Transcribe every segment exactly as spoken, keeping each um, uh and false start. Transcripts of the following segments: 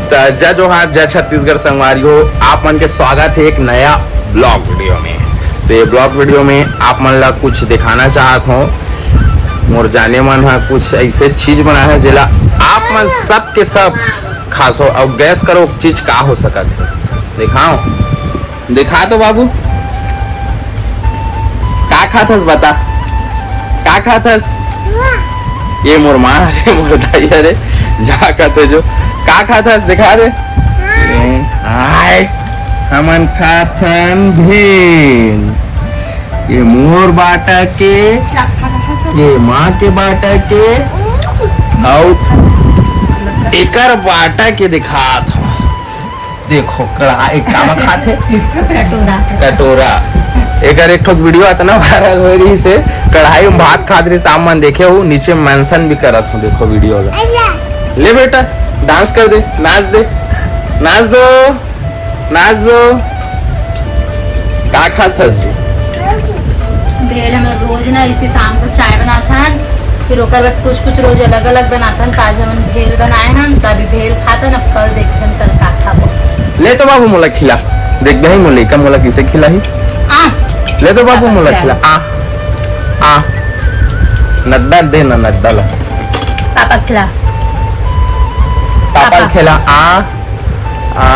त जय जोहार, जय छत्तीसगढ़ संगवारी हो, आप मन के स्वागत हे एक नया ब्लॉग वीडियो में। तो ये ब्लॉग वीडियो में आप मन ला कुछ दिखाना चाहत हों। मोर जाने मन हा कुछ ऐसे चीज बनाए हे जेला आप मन सब के सब खासो। अउ गैस करो चीज का हो सकत हे, दिखाओ। दिखा तो बाबू, का खात हस बता, का खात हस? ये मोर माँ हरे, मोर दाई हरे, जा खात हे जो, का खात हस दिखा दे। ये, आय, हमन खाथन भेल। ये मोर बाटा के, ये माँ के बाटा के, अउ एकर बाटा के दिखात हूँ। देखो, कढ़ाई का म खात हे? कटोरा। कटोरा। एकर एक ठो वीडियो अतना वायरल हो रही से, कढ़ाई में भात खात रही, आप मन देखे हो, नीचे मेंशन भी करत हूँ, देखो वीडियो ला। ले बेटा, डांस कर दे, नाच दे, नाच दो, नाच दो। का खात हस जी? भेल हम रोज ना इसी शाम को चाय बनाथन, फिर ओकर बाद कुछ कुछ रोज अलग अलग बनाथन। त आज हमन भेल बनाए हन, त अभी भेल खाथन, अब कल देखथन कल का खाबो। ले तो बाबू मोला खिला, देख बही मोर लइका मोला किसे खिलाही। आ। ले तो बाबू मोला खिला। खिला, आ, आ, नड्डा दे ना, नड्डा ला। पापा खिला। Papa papa. खिला, आ, आ।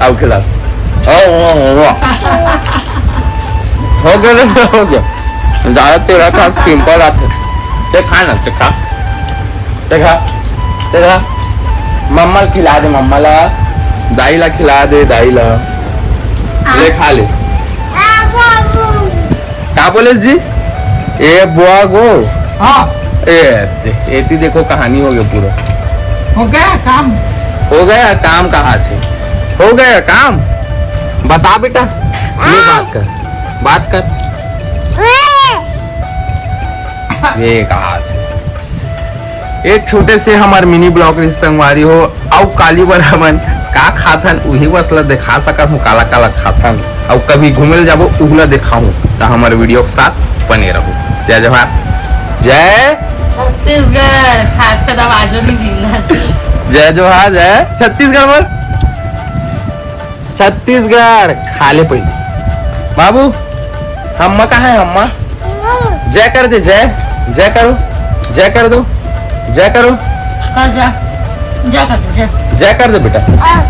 आओ खिला। आओ, आओ, आओ, आओ। हो गया, हो गया। ज्यादा तेरा खा, पिंपल आते। ते खा ना, ते खा। ते खा, ते खा। मम्मा ला खिला दे, मम्मा ला। दाई ला खिला दे, दाई ला। ले खा ले। का बोले जी? ए बुआ गो। हाँ। ए, दे-, एती देखो, कहानी हो गया पूरा। हो गया काम। हो गया काम, कहा थे? हो गया काम। बता बेटा, ये बात कर, बात कर। ये कहा थे? एक छोटे से हमर मिनी ब्लॉग रहिस संगवारी हो, अउ काली बर हमन का खाथन उही बस ला दिखा सकत हूँ, काला काला खाथन, अउ कभी घूमे ल जाबो उहला दिखाहूँ, त हमर वीडियो के साथ बने रहू। जय जोहार, जय छत्तीसगढ़। खात खात आवाजो नहीं मिलत। जय जोहार, जय छत्तीसगढ़ बोल। छत्तीसगढ़। खा ले पहले बाबू। हम्मा कहाँ है हम्मा? जय कर दे, जय, जय करो, जय कर दो, जय करो। कर जा, जा कर दे, जा। जय कर दे बेटा। हाँ।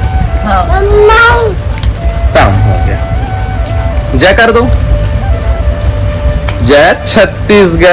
काम हो गया। जय कर दो। जय छत्तीसगढ़।